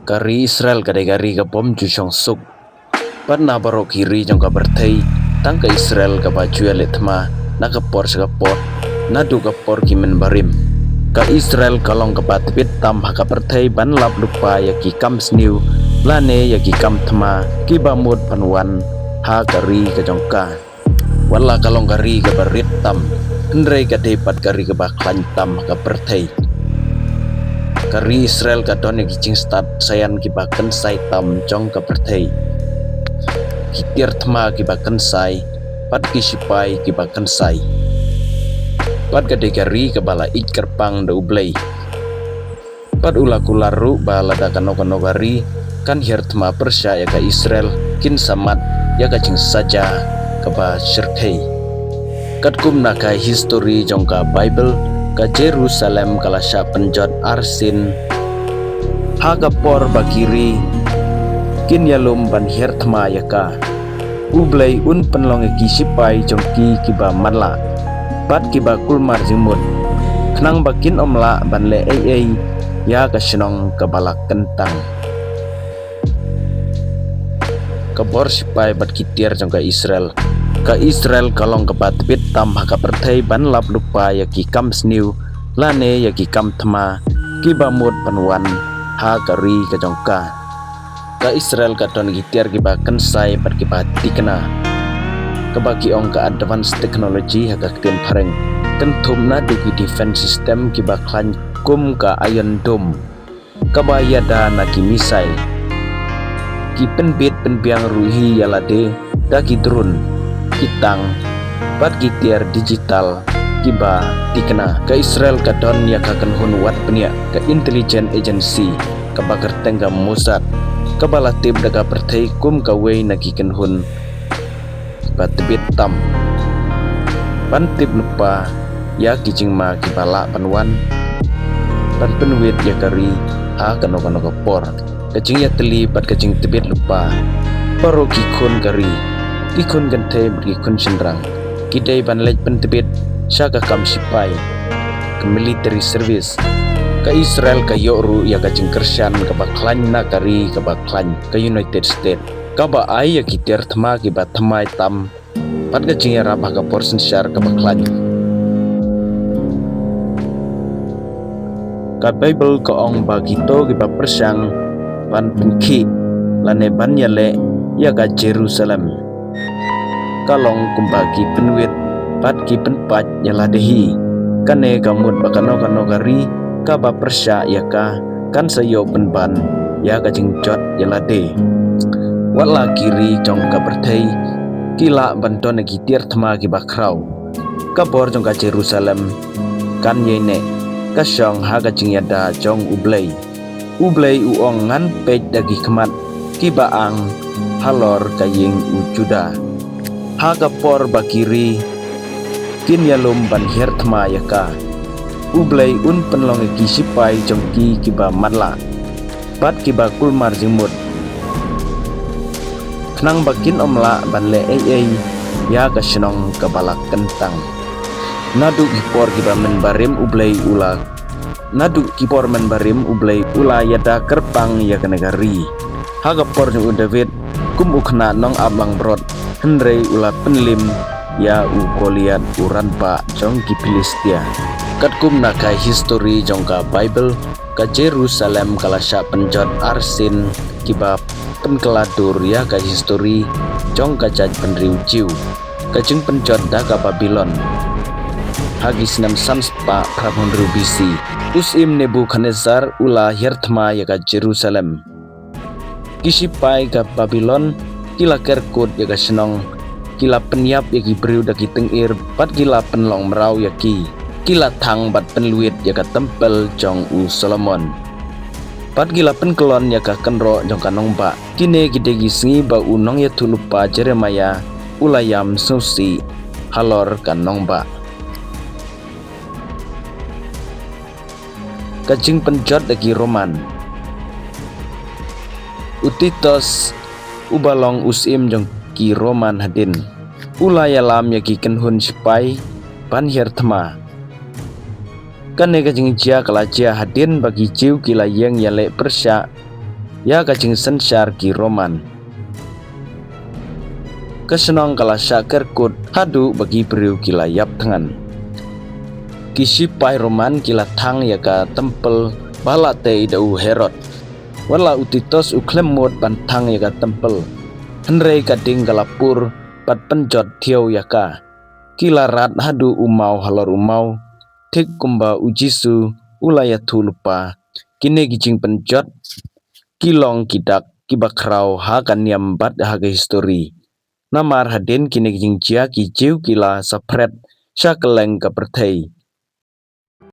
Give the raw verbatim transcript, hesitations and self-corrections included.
Ka ri Israel ka dei ka ri ka bym ju shong suk. Bad na baroh ki ri jong ka pyrthei, tang ka Israel kaba ju ïaleh thma na ka por sha ka por, naduh ka por ki mynbarim. Ka Israel ka long kaba tbit tam ha ka pyrthei ban lap lypa ïa ki kam sniew lane ïa ki kam thma kiba mut ban wan ha ka ri ka jong ka. Wat la ka long ka ri kaba rit tam, hynrei ka dei pat ka ri kaba khlaiñ tam ha ka pyrthei. Ka ri Israel ka don ïa ki jingstad saian kiba kynsai tam jong ka pyrthei, ki tiar thma kiba kynsai, bad ki shipai kiba kynsai. Bad ka dei ka ri kaba la ïeit kyrpang da U Blei. Bad u la kular ruh ba lada kano kano ka ri kan hiar thma pyrshah ïa ka Israel, kin sa mad ïa ka jingsaja kaba shyrkhei. Katkum na ka histori jong ka Baibl, ka Jerusalem ka la shah pynjot arsien. Ha ka por ba ki ri kin ïalum ban hiar thma ïa ka, U Blei un pynlong ïa ki shipai jong ki kiba matlah bad kiba kulmar jingmut, khnang ba kin ym lah ban leh ei ei ïa ka shnong kaba la kyntang. Ka bor shipai bad ki tiar jong ka Israel. Ka Israel ka long kaba tbit tam ha ka pyrthei ban lap lypa ïa ki kam sniew lane ïa ki kam thma kiba mut ban wan ha ka ri ka jong ka. Ka Israel ka don ki tiar kiba kynsai bad kiba tikna, kaba ki ong ka advanced technology ha ka ktien phareng, kynthup naduh ki defense system kiba khlaiñ kum ka Iron Dome kaba ïada na ki missile. Ki pynbit pynbiang ruh hi ïa lade da ki drone, ki tank bad ki tiar digital kiba tikna. Ka Israel ka don ïa ka kynhun wad bniah, ka intelligence agency, kaba kyrteng ka Mossad, kaba la tip da ka pyrthei kum kawei na ki kynhun kiba tbit tam ban tip lypa ïa ki jingma kiba lah ban wan ban pynwit ïa ka ri ha kano kano ka por. Ka jingïatylli bad ka jingtbit lypa. Baroh ki khun ka ri, ki khun kynthei bad ki khun shynrang, ki dei ban leit pyntbit sha ka kam shipai, ka military service. Ka Israel ka ïoh ruh ïa ka jingkyrshan kaba khlaiñ na ka ri kaba khlaiñ, ka United States, kaba ai ïa ki tiar thma kiba thymmai tam bad ka jingïarap ha ka por synshar kaba khlaiñ. Ka Baibl ka ong ba kito kiba pyrshang ban pynkhih lane ban ïaleh ïa ka Jerusalem ka long kumba ki pynwit bad ki pynpait ïa lade hi. Kane ka mut ba kano kano ka ri kaba pyrshah ïa ka kan sa ïoh pynban ïa ka jingjot ïa lade. Wat la ki ri jong ka pyrthei ki lah ban don ïa ki tiar thma kiba khraw, ka bor jong ka Jerusalem kan ïai neh, ka shong ha ka jingïada jong U Blei. U Blei u ong, ngan peit da ki khmat kiba ang halor ka ïing u Juda. Ha ka por ba ki ri kin ïalum ban hiar thma ïa ka, U Blei un pynlong ïa ki shipai jong ki kiba matlah bad kiba kulmar jingmut, khnang ba kin ym lah ban leh ei ei ïa ka shnong kaba la kyntang. Naduh ki por kiba mynbarim U Blei u la, naduh ki por mynbarim U Blei u la ïada kyrpang ïa kane ka ri. Ha ka por jong u David kum u khynnah nongap langbrot, hynrei u la pynlim ïa u Goliath u rangbah jong ki Philistia. Katkum na ka histori jong ka Baibl, ka Jerusalem ka la shah pynjot arsien kiba pynkylla dur ïa ka histori jong ka jaitbynriew Jiw. Ka jingpynjot da ka Babilon ha ki snem san spah phra phew hynriew B C, u syiem Nebukhadnessar u la hiar thma ïa ka Jerusalem. Ki shipai ka Babilon ki la ker kut ïa ka shnong, ki la pynïap ïa ki briew da ki tyngir bad ki la pynlong mraw ïa ki. Ki la thang bad pynlwit ïa ka templ jong u Solomon bad ki la pynkyllon ïa ka kynroh jong ka nongbah. Kine ki dei ki sngi ba u nongïathuhlypa Jeremiah u la ïam sngewsih halor ka nongbah. Ka jingpynjot da ki Roman. U Titus uba long u syiem jong ki Roman hadien u la ïalam ïa ki kynhun shipai ban hiar thma. Kane ka jingjia ka la jia hadien ba ki Jiw ki la ïeng ïaleh pyrshah ïa ka jingsynshar ki Roman. Ka shnong ka la shah kerkut haduh ba ki briew ki la ïap thngan. Ki shipai Roman ki la thang ïa ka templ ba la tei da u Herod. Wat la u Titus u khlem mut ban thang ïa ka templ, hynrei ka ding ka la pur bad pynjot thiaw ïa ka. Ki la rat haduh u maw halor u maw, thik kumba u Jisu u la ïathuh lypa. Kine ki jingpynjot ki long ki dak kiba khraw ha ka niam bad ha ka histori. Namar hadien kine ki jingjia ki Jiw ki la saphriang sha kylleng ka pyrthei.